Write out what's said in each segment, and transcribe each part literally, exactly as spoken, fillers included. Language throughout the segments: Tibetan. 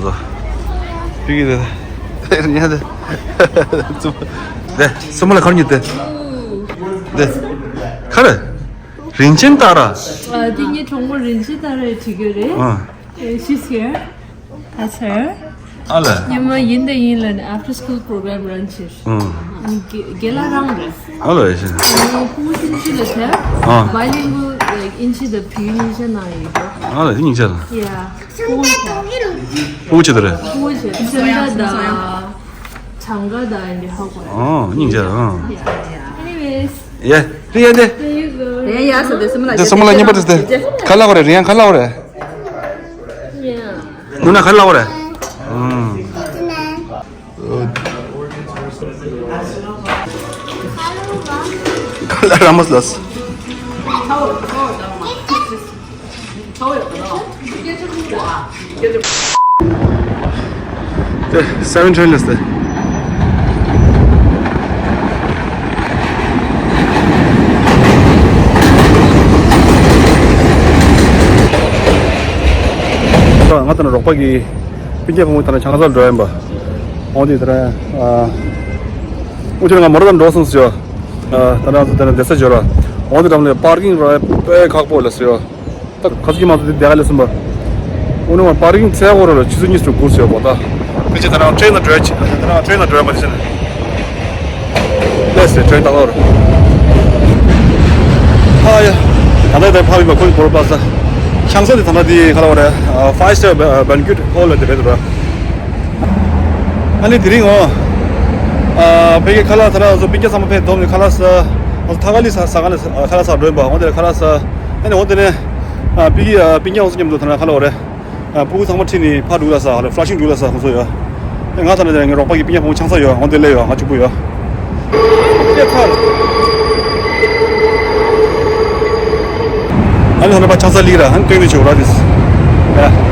ང་ཚོ། པི་ཀི་དེ། ཉལ་དེ། ཙུམ། དེ་སྲུ་མོ་ལ་ག་རེ་ཉོས་དེ། དེ། ག་རེ། རིན་ཆེན་ཏཱ་ར། ཨ། དེ་ངའི་གྲོགས་མོ་རིན་ཆེན་ཏཱ་ར་བྲིས་གི་རེད། ཨ། She's here. That's her. ཨ་ལས། ཉི་མ་ཡིན་དང་ཡིན་ལ་ནི་after school program run བྱེད། ཨང་། དགེ་དགེ་ལགས་རང་རེད། ཨ་ལས་ཤི། ཨ་ནི་ཕྲུ་གུ་ཆུང་ཆུང་ལ་དེ། ཨ། Bilingual, like, ཨིན་ཇི་དང་བོད་ཡིག་གཉིས་ཆ་གནང་ཡོད་པ། ཨ་ལས་དེ་གཉིས་ཆ་ལ། Yeah. ཕྲུ་གུ་དེ། ཕྲུ་གུ་ཆེ་དེ་རེད། ཕྲུ་གུ་ཆེ་དེ་སེམས་དང་། གྲངས་ཀ་དང་འདི་ཧ་གོ། ཨོ་གཉིས་ཆ། ཨ། Yeah. Anyways. ཡ། རེད་ཡ་དེ། There you go. རེད་ཡ་ཟེར་དེ་སྲུ་མོ་ལ། དེ་སྲུ་མོ་ལ་བརྙན་པར་དེ། ག་ལ་གོ་རེད། རེད་ཡ་ག་ལ་གོ་རེད། Yeah. ནུ་ན་ག་ལ་གོ་རེད། ཨང་། ག་ལ་ར་མོ་སི་ལོས། དེ་སེ་བེན་ཊེན་ལས་དེ། ང་དང་རོགས་པ་གི་སྤུན་ཀྱག་ཕོ་མོ་དང་ཆང་ས་འགྲོ་ཡིན་པ། འོ་དེ་དེ་ར། ཨ། འུ་ཅག་ང་མོ་ཊ་དང་འགྲོ་སོང་ཟེར་ཡོད། ཨ། ད་ནང་ཚོ་དེ་ན་བསྡད་ས་འབྱོར་ར། འོ་དེ་འགྲམ་ལ་པར་ཀིང་ར་དཔེ་ཁག་པོ་ལ་ཟེར་ཡོད། ད་ག་ཚོད་ཀྱི་མ་ཚོད་དེ་དེ་ག་ལས་སོང་པ། འོ་ན་པར་ཀིང་ཚད་གོ་ར་ལ་ཆུ་ཚོད་གཉིས་སུ་སྒུར་ཟེར་ཡོད་གོ་ད། དེ་ཆེ་ད་ནང་ཊེན་ན་འགྲོ་ཡ་ཆེ་ད་ནང་ཊེན་ན་འགྲོ་ཡ་མ་དེ་ཆེ་ན། ལས་སེ་ཊེན་ད་ལོར། ཨ་ཡ། ད་ལྟ་དེ་ཕ་བི་མ་ཁོའི་བོར་པ་ས། ཤང་ས་དེ་ད་ལྟ་དེ་ག་ལ་བ་རེད། ཕའི་སི་ཊར་བན་ཀུ་ཊི་ཧོལ་ལ་དེ་རེད་འདུག་ར། ཨ་ནི་དེ་རིང་འོ། ཨ། ཕ་གི་ཁ་ལག་ད་ལྟ་ང་ཚོ་སྤུན་ཀྱག་ཚང་མ་ཕེབས་འདུག་ནི་ཁ་ལག་ཟ། ང་ཚོ་ཐ་ཀ་ལི་ཟ་ཟ་ག་ལ་ཁ་ལག་ཟ་འགྲོ་ཡིན་པ། འོ་དེ་ཁ་ལག་ཟ། ཨ་ནི་འོ་དེ་ནས། ཨ། ཕ་གི་ཨ། སྤུན་ཀྱག་ང་ཚོ་མཉམ་དུ་ད་ལྟ་ག་ལ་བ་རེད། ཨ། སྤུ་གུ་ཚང་མ་ཁྲིད་ནས་ཕར་འགྲོ་ལ་ས་ཧ་ལེ་ཕ་ལ་ཤིང་འགྲོ་ལ་ས་ཁོང་ཚོ་ཡོད། ཨེ། ང་ད་ནི་དེ་ངའི་རོགས་པ་གི་སྤུན་ཀྱག་བུ་མོ་ཆང་ས་ཡོད། འོང་དེ་ལས་ཡོད། ང་གཅིག་པུ་ཡོད། ཨེ་ཚར། ཨ་ནི་ཧ་ལེ་ཕར་ཆང་ས་ལིག་ར་ཨ་ནི་སྟོན་ནས་ཆོག་ར་དེས། ཡ།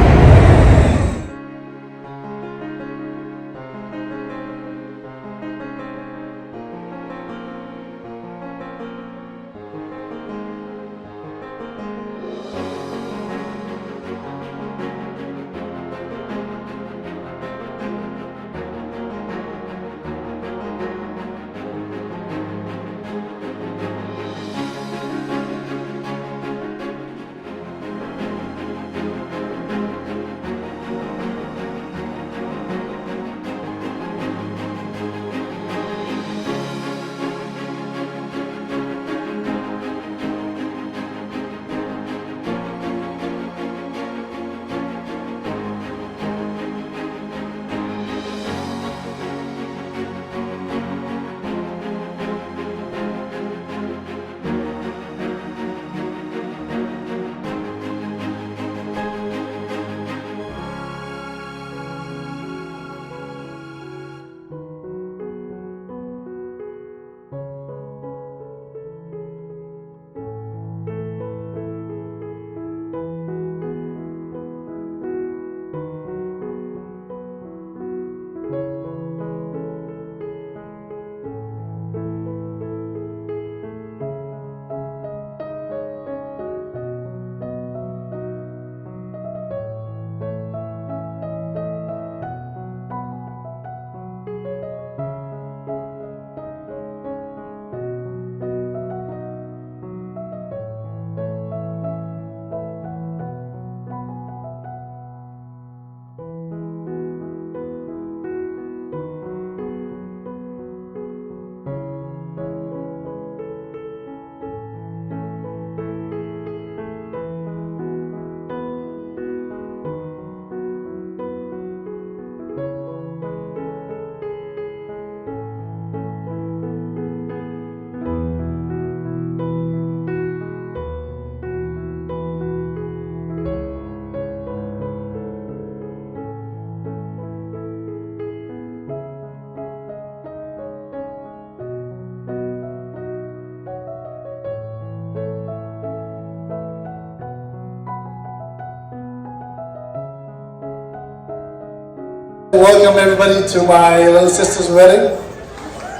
Welcome everybody to my little sister's wedding.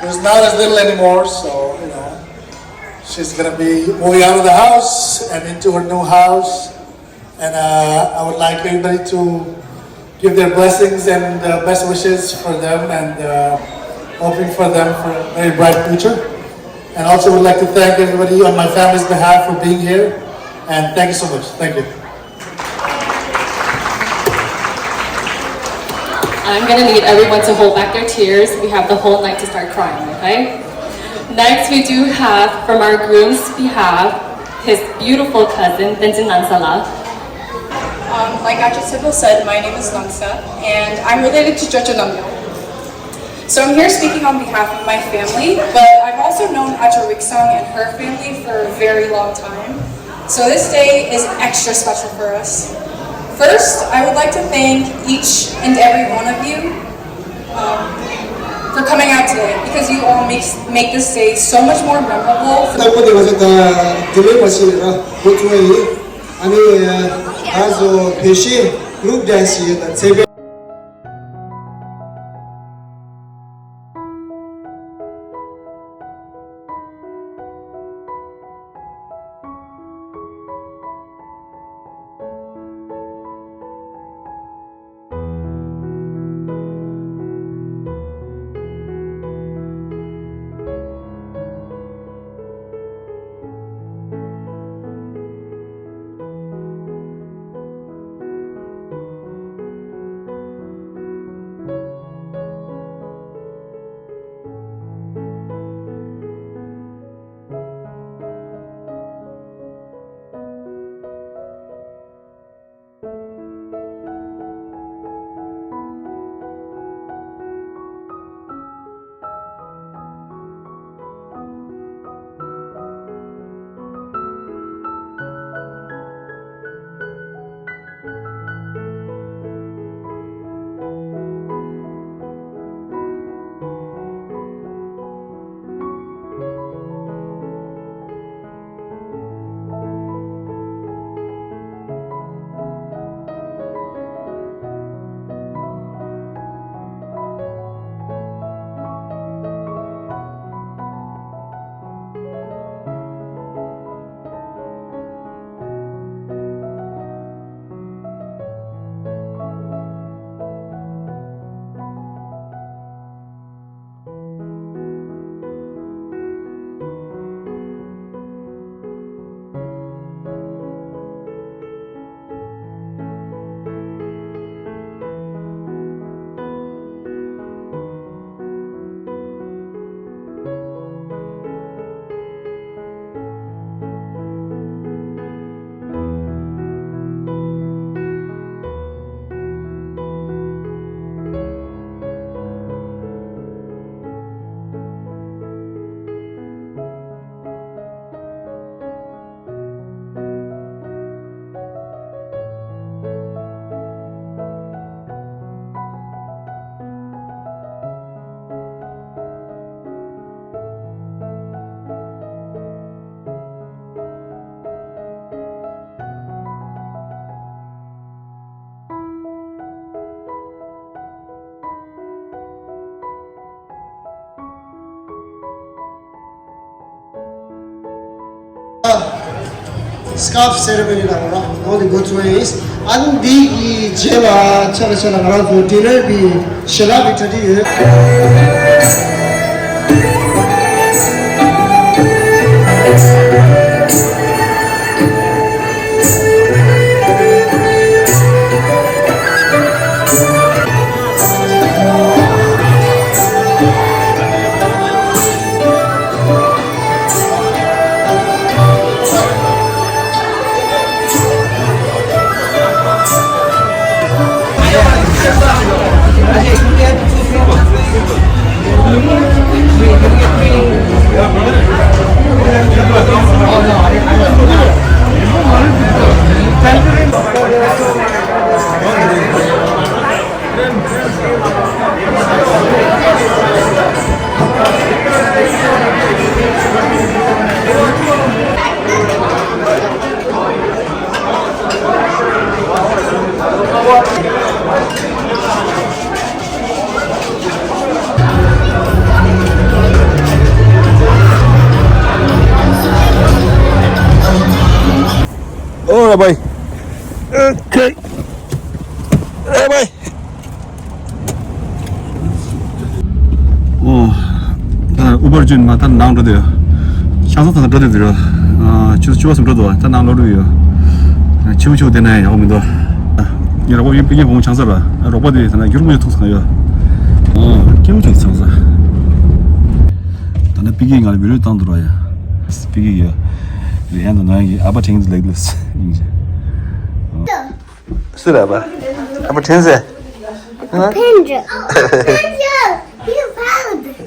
Who's not as little anymore, so you know, she's gonna be moving out of the house and into her new house. And uh, I would like everybody to give their blessings and uh, best wishes for them, and uh, hoping for them for a very bright future. And also would like to thank everybody on my family's behalf for being here. And thank you so much. Thank you. I'm gonna need everyone to hold back their tears. We have the whole night to start crying, okay? Next, we do have, from our groom's behalf, his beautiful cousin, Tenzin Nansala. Um, like Aja Sibyl said, my name is Nangsa, and I'm related to Jojo Namyo. So I'm here speaking on behalf of my family, but I've also known Aja Riksang and her family for a very long time. So this day is extra special for us. First, I would like to thank each and every one of you um, for coming out today because you all make, make this day so much more memorable. ད་པོ་དེ་བ་ད་དེ་ལས་མ་ཤེས་ར་ཁོ་ཚོ་ཡིན། ཨ་ནི་ང་ཚོ་བོད་གཞས་group dance ཡིན་ད་ཚེ་འཕེལ། Scarf ceremony ལ་ང་རང་གོང་དུ་འགོ་ཚུགས་ཡིན། ཨ་ནི་འདི་གི་རྗེས་ལ་ཆ་ལ་ཆ་ལ་ང་རང་ཚོ་dinner གི་ཞལ་ལག་གི་གྲ་སྒྲིག་ཡོད། All right, bye. Okay. Bye bye. ཨོ། ད་ཨུ་བར་ཅུན་མ་ད་ནང་འགྲོ་དེ། ཤང་ས་ད་འགྲོ་དེ་ཟེར། ཨ། ཆུ་ཆུ་བ་སུ་འགྲོ་དོ་ད་ནང་ལོག་འགྲོ་ཡོད། ཆུ་ཆུ་དེ་ན་ཡག་མི་འདུག་ཉེ་རོགས་པ་ཡུལ་པི་ཉེ་བོང་ཆང་ས་ར་རོགས་པ་དེ་ད་ན་རྒྱུར་མི་ཐུག་སང་ཡོད། ཨོ། ཀེའུ་ཆུ་ཆང་ས། ད་ནི་པི་ཀི་ང་ལ་བི་ལུས་བཏང་འདུག་ར་ཡ། པི་ཀི་ཡ། ལི་ཡན་དུ་ན་ཡི་ཨ་པ་ཁྲེང་ལེགས་ལེགས་ཡིན་ཅི། སུ་ར་པ། ཨ་པ་ཁྲེང་ཟེ། ཕན་ཅི།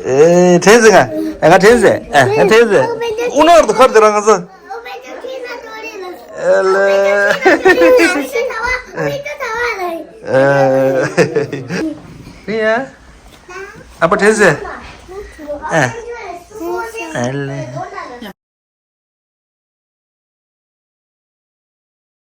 ཨེ་ཁྲེང་ཟེ་ང་། ཨ་ང་ཁྲེང་ཟེ། ཨ་ང་ཁྲེང་ཟེ། ཨུ་ནར་དུ་ཁར་དེ་ར་ང་ཚོ། ཨེ་ལེ། ཨེ། ཡ། ཨ་པ་ཁྲེང་ཟེ། ཨ། ཨ་ལེ།